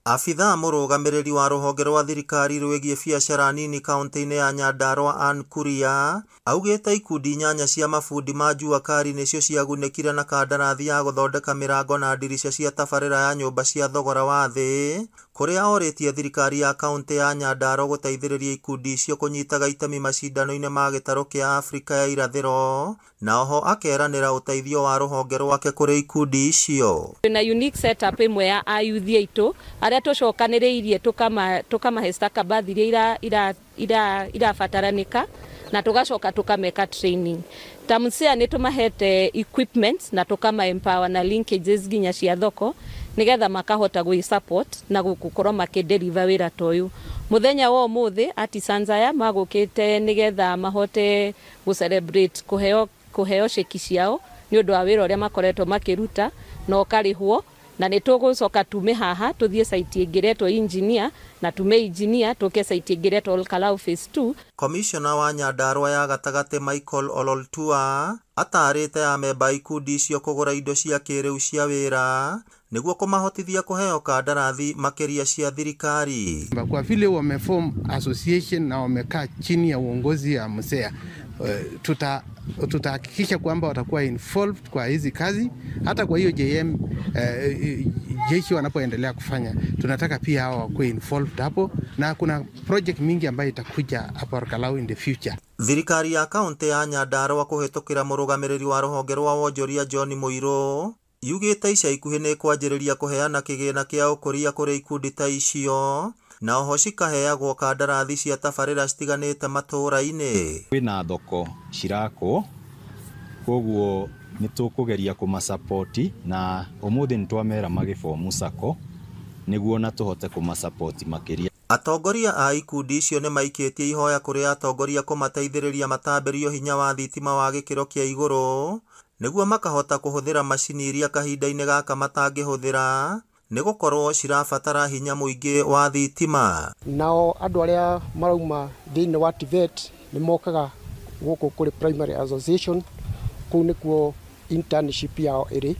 Abithaa mũrũgamĩrĩri wa rũhonge rwa thirikari rwĩgiĩ biacara nini kauntĩ-inĩ ya Nyandarua Ann Kuria, augĩte ikundi inyanya cia mabundi ma jua kali nĩcio ciagunĩkire na kandarathi ya gũthondeka mĩrango na ndirica cia tabarĩra ya nyũmba cia thogora wa thĩ, kũrĩa orĩtie thirikari ya kauntĩ ya Nyandarua gũteithĩrĩria ikundi icio kũnyitaga itemi macindano-inĩ ma gĩtarũ kĩa Afrika ya irathĩro, na oho akeranĩra ũteithio wa rũhonge rwake kũrĩ ikundi icio. Twĩna unique setup ĩmwe ya ayuthi aitũ arĩa tũcokanĩrĩirie tũkamahe stakabathi iria irabataranĩka na tũgacoka tũkameka training. Ta MSEA nĩ tũmahete equipment na tũkama empower na linkages nginya cia thoko nĩgetha makahota gwĩ support na gũkorwo makĩdeliver wĩra ta ũyũ. Mũthenya wa ũmũthĩ artisans aya magũkĩte nĩgetha mahote gũ celebrate kũheo ceki ciao nĩ ũndũ wa wĩra ũrĩa makoretwo makĩruta na ũkarĩhwo, na nĩ tũgũcoka tume haha tũthiĩ site ĩngĩ ĩretwo engineer na tume engineer tũke site ĩngĩ ĩretwo Olkalau phase 2. Komishona wa Nyandarua ya gatagatĩ Michael Ololtua atarĩte amemba ikundi icio kũgũra indo cia kĩrĩu cia wĩra nĩguo kũmahotithia kũheo kandarathi makĩria cia thirikari. Kwa vile wameform association na wamekaa chini ya uongozi ya MSEA, tutahakikisha kwamba watakuwa involved kwa hizi kazi. Hata kwa hiyo JM jeshi wanapoendelea kufanya, tunataka pia hao wakuwe involved hapo, na kuna project mingi ambayo itakuja hapo Olkalau in the future. Thirikari ya kaunti ya Nyandarua kũhĩtũkĩra mũrũgamĩrĩri wa rũhonge rwa wonjoria John Mũirũ yugĩte ica ikuhĩ nĩ kwanjĩrĩria kũheana kĩgĩna kĩa ũkũria kũrĩ ikundi ta icio, na oho cikaheagwo kandarathi cia tabarĩra citiganĩte matũũra-inĩ. Kwĩna thoko cirakwo, koguo nĩ tũkũgeria kũmasapoti, na ũmũthĩ nĩ twamera magĩbomu sacco nĩguo na tũhote kũmasapoti makĩria. Atongoria a ikundi icio nĩ maikĩtie ihoya kũrĩ atongoria kũmateithĩrĩria matambĩrio hinya wa thitima wa gĩkĩro kĩa igũrũ nĩguo makahota kũhũthĩra macini iria kahinda-inĩ gaka matangĩhũthĩra nĩ gũkorwo cirabatara hinya mũingĩ wa thitima. Nao andũ arĩa marauma thĩinĩ wa TVET nĩ mokaga gũkũ kũrĩ Primary Association, kũu nĩkuo internship yao ĩrĩ,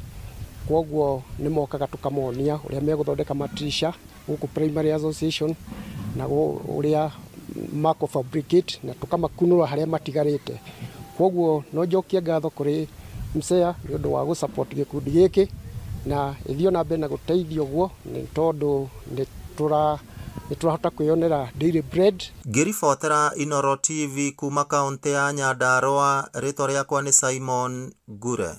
kwoguo nĩ mokaga tũkamonia ũrĩa megũthondeka matirisha gũkũ Primary Association na ũrĩa mako fabricate na tũkamakunũra harĩa matigarĩte. Kwoguo no njokie ngatho kũrĩ MSEA nĩ ũndũ wa gũ-support gĩkundi gĩkĩ na ĩthiĩ na mbere na gũteithia ũguo nĩ tondũ nĩ tũrahota kwĩyonera daily bread. Ngĩribotera Inooro TV kuma kaunti ya Nyandarua, rĩtwa rĩakwa nĩ Simon Ngure.